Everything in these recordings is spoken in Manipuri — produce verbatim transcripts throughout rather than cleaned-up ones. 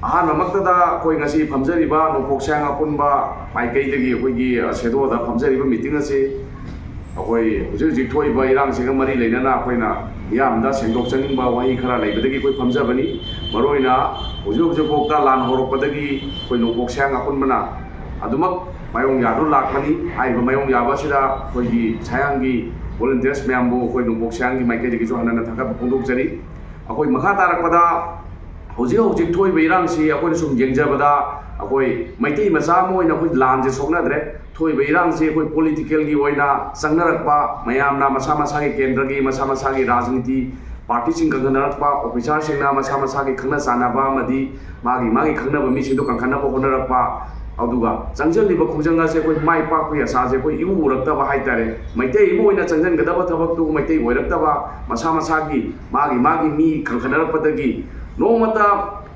ꯑꯍꯥꯟꯕꯃꯛꯇꯗ ꯑꯩꯈꯣꯏ ꯉꯁꯤ ꯐꯝꯖꯔꯤꯕ ꯅꯣꯡꯄꯣꯛ ꯁꯌꯥꯡ ꯑꯄꯨꯟꯕ ꯃꯥꯏꯀꯩꯗꯒꯤ ꯑꯩꯈꯣꯏꯒꯤ ꯁꯦꯗꯣꯗ ꯐꯝꯖꯔꯤꯕ ꯃꯤꯇꯤꯡ ꯑꯁꯤ ꯑꯩꯈꯣꯏ ꯍꯧꯖꯤꯛ ꯍꯧꯖꯤꯛ ꯊꯣꯛꯏꯕ ꯏꯔꯥꯡꯁꯤꯒ ꯃꯔꯤ ꯂꯩꯅꯅ ꯑꯩꯈꯣꯏꯅ ꯃꯤꯌꯥꯝꯗ ꯁꯦꯡꯗꯣꯛꯆꯅꯤꯡꯕ ꯋꯥꯍꯩ ꯈꯔ ꯂꯩꯕꯗꯒꯤ ꯑꯩꯈꯣꯏ ꯐꯝꯖꯕꯅꯤ꯫ ꯃꯔꯨꯑꯣꯏꯅ ꯍꯧꯖꯤꯛ ꯍꯧꯖꯤꯛꯐꯥꯎꯗ ꯂꯥꯟ ꯍꯧꯔꯛꯄꯗꯒꯤ ꯑꯩꯈꯣꯏ ꯅꯣꯡꯄꯣꯛ ꯁꯌꯥꯡ ꯑꯄꯨꯟꯕꯅ ꯑꯗꯨꯃꯛ ꯃꯥꯌꯣꯡ ꯌꯥꯗꯨꯅ ꯂꯥꯛꯄꯅꯤ꯫ ꯍꯥꯏꯔꯤꯕ ꯃꯥꯌꯣꯡ ꯌꯥꯕ ꯑꯁꯤꯗ ꯑꯩꯈꯣꯏꯒꯤ ꯁꯌꯥꯡꯒꯤ ꯚꯣꯂꯨꯟꯇꯤꯌꯔꯁ ꯃꯌꯥꯝꯕꯨ ꯑꯩꯈꯣꯏ ꯅꯣꯡꯄꯣꯛ ꯁꯌꯥꯡꯒꯤ ꯃꯥꯏꯀꯩꯗꯒꯤꯁꯨ ꯍꯟꯅ ꯍꯟꯅ ꯊꯥꯒꯠꯄ ꯐꯣꯡꯗꯣꯛꯆꯔꯤ꯫ ꯑꯩꯈꯣꯏ ꯃꯈꯥ ꯇꯥꯔꯛꯄꯗ ꯍꯧꯖꯤꯛ ꯍꯧꯖꯤꯛ ꯊꯣꯛꯏꯕ ꯏꯔꯥꯡꯁꯤ ꯑꯩꯈꯣꯏꯅ ꯁꯨꯝ ꯌꯦꯡꯖꯕꯗ ꯑꯩꯈꯣꯏ ꯃꯩꯇꯩ ꯃꯆꯥ ꯑꯃ ꯑꯣꯏꯅ ꯑꯩꯈꯣꯏ ꯂꯥꯟꯁꯦ ꯁꯣꯛꯅꯗ꯭ꯔꯦ꯫ ꯊꯣꯛꯏꯕ ꯏꯔꯥꯡꯁꯤ ꯑꯩꯈꯣꯏ ꯄꯣꯂꯤꯇꯤꯀꯦꯜꯒꯤ ꯑꯣꯏꯅ ꯆꯪꯅꯔꯛꯄ, ꯃꯌꯥꯝꯅ ꯃꯁꯥ ꯃꯁꯥꯒꯤ ꯀꯦꯟꯗ꯭ꯔꯒꯤ, ꯃꯁꯥ ꯃꯁꯥꯒꯤ ꯔꯥꯖꯅꯤꯇꯤ ꯄꯥꯔꯇꯤꯁꯤꯡ ꯀꯟꯈꯠꯅꯔꯛꯄ, ꯑꯣꯐꯤꯁꯥꯔꯁꯤꯡꯅ ꯃꯁꯥ ꯃꯁꯥꯒꯤ ꯈꯪꯅ ꯆꯥꯟꯅꯕ ꯑꯃꯗꯤ ꯃꯥꯒꯤ ꯃꯥꯒꯤ ꯈꯪꯅꯕ ꯃꯤꯁꯤꯡꯗꯣ ꯀꯟꯈꯠꯅꯕ ꯍꯣꯠꯅꯔꯛꯄ, ꯑꯗꯨꯒ ꯆꯪꯁꯤꯜꯂꯤꯕ ꯈꯣꯡꯖꯪ ꯑꯁꯦ ꯑꯩꯈꯣꯏ ꯃꯥꯏ ꯄꯥꯛꯄꯒꯤ ꯑꯁꯥꯁꯦ ꯑꯩꯈꯣꯏ ꯏꯎ ꯎꯔꯛꯇꯕ ꯍꯥꯏꯇꯥꯔꯦ꯫ ꯃꯩꯇꯩ ꯑꯃ ꯑꯣꯏꯅ ꯆꯪꯁꯤꯟꯒꯗꯕ ꯊꯕꯛꯇꯨ ꯃꯩꯇꯩ ꯑꯣꯏꯔꯛꯇꯕ, ꯃꯁꯥ ꯃꯁꯥꯒꯤ ꯃꯥꯒꯤ ꯃꯥꯒꯤ ꯃꯤ ꯀꯟꯈꯠꯅꯔꯛꯄꯗꯒꯤ ꯅꯣꯡꯃꯇ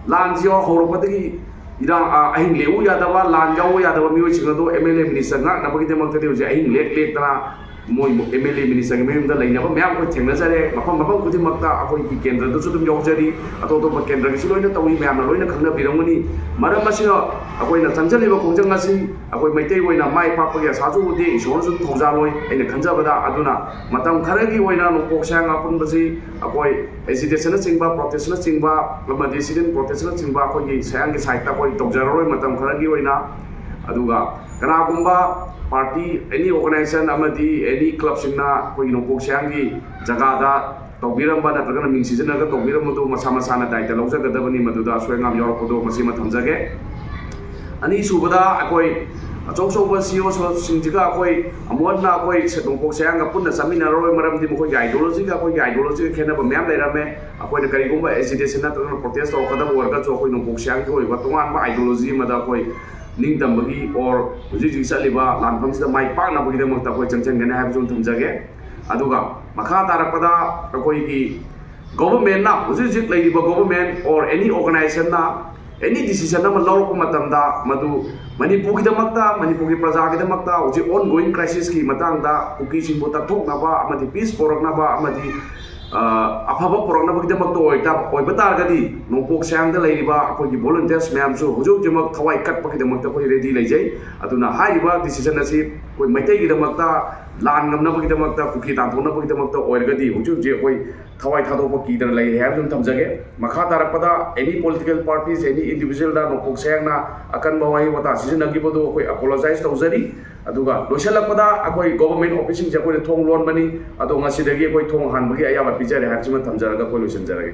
ꯂꯥꯟꯁꯤ ꯍꯧꯔꯛꯄꯗꯒꯤ ꯏꯔꯥꯡ, ꯑ, ꯑꯍꯤꯡ ꯂꯦꯛꯎ ꯌꯥꯗꯕ, ꯂꯥꯟ ꯌꯥꯎꯕ ꯌꯥꯗꯕ ꯃꯤꯑꯣꯏꯁꯤꯡ ꯑꯗꯣ ꯑꯦꯝ ꯑꯦꯜ ꯑꯦ ꯃꯤꯅꯤꯁꯇꯔ ꯉꯥꯛꯅꯕꯒꯤꯗꯃꯛꯇꯗꯤ ꯍꯧꯖꯤꯛ ꯑꯍꯤꯡ ꯂꯦꯛ ꯂꯦꯛꯇꯅ ꯃꯣꯏ ꯑꯦꯝ ꯑꯦꯜ ꯑꯦ ꯃꯤꯅꯤꯁꯇꯔꯒꯤ ꯃꯌꯨꯝꯗ ꯂꯩꯅꯕ ꯃꯌꯥꯝ ꯑꯩꯈꯣꯏ ꯊꯦꯡꯅꯖꯔꯦ꯫ ꯃꯐꯝ ꯃꯐꯝ ꯈꯨꯗꯤꯡꯃꯛꯇ ꯑꯩꯈꯣꯏꯒꯤ ꯀꯦꯟꯗ꯭ꯔꯗꯁꯨ ꯑꯗꯨꯝ ꯌꯥꯎꯖꯔꯤ, ꯑꯇꯣꯞ ꯑꯇꯣꯞꯄ ꯀꯦꯟꯗ꯭ꯔꯒꯤꯁꯨ ꯂꯣꯏꯅ ꯇꯧꯏ, ꯃꯌꯥꯝꯅ ꯂꯣꯏꯅ ꯈꯪꯅꯕꯤꯔꯝꯒꯅꯤ꯫ ꯃꯔꯝ ꯑꯁꯤꯅ ꯑꯩꯈꯣꯏꯅ ꯆꯪꯁꯤꯜꯂꯤꯕ ꯈꯣꯡꯖꯪ ꯑꯁꯤ ꯑꯩꯈꯣꯏ ꯃꯩꯇꯩ ꯑꯣꯏꯅ ꯃꯥꯏ ꯄꯥꯛꯄꯒꯤ ꯑꯁꯥꯁꯨ ꯎꯗꯦ, ꯏꯁꯣꯔꯅꯁꯨ ꯊꯧꯖꯥꯜꯂꯣꯏ ꯑꯩꯅ ꯈꯟꯖꯕꯗ꯫ ꯑꯗꯨꯅ ꯃꯇꯝ ꯈꯔꯒꯤ ꯑꯣꯏꯅ ꯅꯣꯡꯄꯣꯛ ꯁꯌꯥꯡ ꯑꯄꯨꯟꯕꯁꯤ ꯑꯩꯈꯣꯏ ꯑꯦꯖꯤꯇꯦꯁꯟꯅꯆꯤꯡꯕ, ꯄ꯭ꯔꯣꯇꯦꯁꯅꯆꯤꯡꯕ ꯑꯃꯗꯤ ꯁꯤꯠ ꯏꯟ ꯄ꯭ꯔꯣꯇꯦꯁꯅꯆꯤꯡꯕ ꯑꯩꯈꯣꯏꯒꯤ ꯁꯌꯥꯡꯒꯤ ꯁꯥꯏꯠꯇ ꯑꯩꯈꯣꯏ ꯇꯧꯖꯔꯔꯣꯏ ꯃꯇꯝ ꯈꯔꯒꯤ ꯑꯣꯏꯅ꯫ ꯑꯗꯨꯒ ꯀꯅꯥꯒꯨꯝꯕ ꯄꯥꯔꯇꯤ, ꯑꯦꯅꯤ ꯑꯣꯔꯒꯅꯥꯏꯖꯦꯁꯟ ꯑꯃꯗꯤ ꯑꯦꯅꯤ ꯀ꯭ꯂꯕꯁꯤꯡꯅ ꯑꯩꯈꯣꯏꯒꯤ ꯅꯣꯡꯄꯣꯛ ꯁꯌꯥꯡꯒꯤ ꯖꯒꯥꯗ ꯇꯧꯕꯤꯔꯝꯕ ꯅꯠꯇ꯭ꯔꯒꯅ ꯃꯤꯡ ꯁꯤꯖꯤꯟꯅꯔꯒ ꯇꯧꯕꯤꯔꯝꯕꯗꯨ ꯃꯁꯥ ꯃꯁꯥꯅ ꯗꯥꯏꯇ ꯂꯧꯖꯒꯗꯕꯅꯤ꯫ ꯃꯗꯨꯗ ꯑꯁꯣꯏ ꯑꯉꯥꯝ ꯌꯥꯎꯔꯛꯄꯗꯣ ꯃꯁꯤꯃ ꯊꯝꯖꯒꯦ꯫ ꯑꯅꯤꯁꯨꯕꯗ ꯑꯩꯈꯣꯏ ꯑꯆꯧ ꯑꯆꯧꯕ ꯁꯤ ꯏ ꯑꯣꯁꯤꯡꯁꯤꯒ ꯑꯩꯈꯣꯏ ꯑꯃꯨꯛ ꯍꯟꯅ ꯑꯩꯈꯣꯏ ꯅꯣꯡꯄꯣꯛ ꯁꯌꯥꯡꯒ ꯄꯨꯟꯅ ꯆꯠꯃꯤꯟꯅꯔꯔꯣꯏ, ꯃꯔꯝꯗꯤ ꯃꯈꯣꯏꯒꯤ ꯑꯥꯏꯗꯤꯌꯣꯂꯣꯖꯤꯒ ꯑꯩꯈꯣꯏꯒꯤ ꯑꯥꯏꯗꯤꯌꯣꯂꯣꯖꯤꯒ ꯈꯦꯠꯅꯕ ꯃꯌꯥꯝ ꯂꯩꯔꯝꯃꯦ꯫ ꯑꯩꯈꯣꯏꯅ ꯀꯔꯤꯒꯨꯝꯕ ꯑꯦꯖꯤꯇꯦꯁꯟ ꯅꯠꯇ꯭ꯔꯒꯅ ꯄ꯭ꯔꯣꯇꯦꯁ ꯇꯧꯔꯛꯀꯗꯕ ꯑꯣꯏꯔꯒꯁꯨ ꯑꯩꯈꯣꯏ ꯅꯣꯡꯄꯣꯛ ꯁꯌꯥꯡꯒꯤ ꯑꯣꯏꯕ ꯇꯣꯉꯥꯟꯕ ꯑꯥꯏꯗꯤꯌꯣꯂꯣꯖꯤ ꯑꯃꯗ ꯑꯩꯈꯣꯏ ꯅꯤꯡꯇꯝꯕꯒꯤ ꯑꯣꯔ ꯍꯧꯖꯤꯛ ꯍꯧꯖꯤꯛ ꯆꯠꯂꯤꯕ ꯂꯥꯟꯐꯝꯁꯤꯗ ꯃꯥꯏ ꯄꯥꯛꯅꯕꯒꯤꯗꯃꯛꯇ ꯑꯩꯈꯣꯏ ꯆꯪꯁꯤꯟꯒꯅꯤ ꯍꯥꯏꯕꯁꯨ ꯑꯗꯨꯝ ꯊꯝꯖꯒꯦ꯫ ꯑꯗꯨꯒ ꯃꯈꯥ ꯇꯥꯔꯛꯄꯗ ꯑꯩꯈꯣꯏꯒꯤ ꯒꯣꯚꯔꯟꯃꯦꯟꯠꯅ, ꯍꯧꯖꯤꯛ ꯍꯧꯖꯤꯛ ꯂꯩꯔꯤꯕ ꯒꯣꯚꯔꯟꯃꯦꯟꯠ ꯑꯣꯔ ꯑꯦꯅꯤ ꯑꯣꯔꯒꯅꯥꯏꯖꯦꯁꯟꯅ ꯑꯦꯅꯤ ꯗꯤꯁꯤꯖꯟ ꯑꯃ ꯂꯧꯔꯛꯄ ꯃꯇꯝꯗ ꯃꯗꯨ ꯃꯅꯤꯄꯨꯔꯒꯤꯗꯃꯛꯇ, ꯃꯅꯤꯄꯨꯔꯒꯤ ꯄ꯭ꯔꯖꯥꯒꯤꯗꯃꯛꯇ ꯍꯧꯖꯤꯛ ꯑꯣꯟ ꯒꯣꯋꯤꯡ ꯀ꯭ꯔꯥꯏꯁꯤꯁꯀꯤ ꯃꯇꯥꯡꯗ ꯀꯨꯀꯤꯁꯤꯡꯕꯨ ꯇꯛꯊꯣꯛꯅꯕ ꯑꯃꯗꯤ ꯄꯤꯁ ꯄꯣꯔꯛꯅꯕ ꯑꯃꯗꯤ ꯑꯐꯕ ꯄꯨꯔꯛꯅꯕꯒꯤꯗꯃꯛꯇ ꯑꯣꯏꯕ ꯇꯥꯔꯒꯗꯤ ꯅꯣꯡꯄꯣꯛ ꯁꯌꯥꯡꯗ ꯂꯩꯔꯤꯕ ꯑꯩꯈꯣꯏꯒꯤ ꯚꯣꯂꯨꯟꯇꯤꯌꯔꯁ ꯃꯌꯥꯝꯁꯨ ꯍꯧꯖꯤꯛ ꯍꯧꯖꯤꯛꯃꯛ ꯊꯋꯥꯏ ꯀꯠꯄꯒꯤꯗꯃꯛꯇ ꯑꯩꯈꯣꯏ ꯔꯦꯗꯤ ꯂꯩꯖꯩ꯫ ꯑꯗꯨꯅ ꯍꯥꯏꯔꯤꯕ ꯗꯤꯁꯤꯖꯟ ꯑꯁꯤ ꯑꯩꯈꯣꯏ ꯃꯩꯇꯩꯒꯤꯗꯃꯛꯇ, ꯂꯥꯟ ꯉꯝꯅꯕꯒꯤꯗꯃꯛꯇ, ꯀꯨꯀꯤ ꯇꯥꯟꯊꯣꯛꯅꯕꯒꯤꯗꯃꯛꯇ ꯑꯣꯏꯔꯒꯗꯤ ꯍꯧꯖꯤꯛ ꯍꯧꯖꯤꯛ ꯑꯩꯈꯣꯏ ꯊꯋꯥꯏ ꯊꯥꯗꯣꯛꯄ ꯀꯤꯗꯅ ꯂꯩꯔꯦ ꯍꯥꯏꯕꯗꯨ ꯑꯗꯨꯝ ꯊꯝꯖꯒꯦ꯫ ꯃꯈꯥ ꯇꯥꯔꯛꯄꯗ any political parties, any individualꯗ ꯅꯣꯡꯄꯣꯛ ꯁꯌꯥꯡꯅ ꯑꯀꯟꯕ ꯋꯥꯍꯩ ꯋꯥꯇꯥ ꯁꯤꯖꯤꯟꯅꯈꯤꯕꯗꯨ ꯑꯩꯈꯣꯏ ꯑꯄꯣꯂꯣꯖꯥꯏꯁ ꯇꯧꯖꯔꯤ꯫ ꯑꯗꯨꯒ ꯂꯣꯏꯁꯤꯜꯂꯛꯄꯗ ꯑꯩꯈꯣꯏ ꯒꯣꯚꯔꯟꯃꯦꯟꯠ ꯑꯣꯐꯤꯁꯁꯤꯡꯁꯦ ꯑꯩꯈꯣꯏꯅ ꯊꯣꯡ ꯂꯣꯟꯕꯅꯤ꯫ ꯑꯗꯣ ꯉꯁꯤꯗꯒꯤ ꯑꯩꯈꯣꯏ ꯊꯣꯡ ꯍꯥꯡꯕꯒꯤ ꯑꯌꯥꯕ ꯄꯤꯖꯔꯦ ꯍꯥꯏꯕꯁꯤꯃ ꯊꯝꯖꯔꯒ ꯑꯩꯈꯣꯏ ꯂꯣꯏꯁꯤꯟꯖꯔꯒꯦ꯫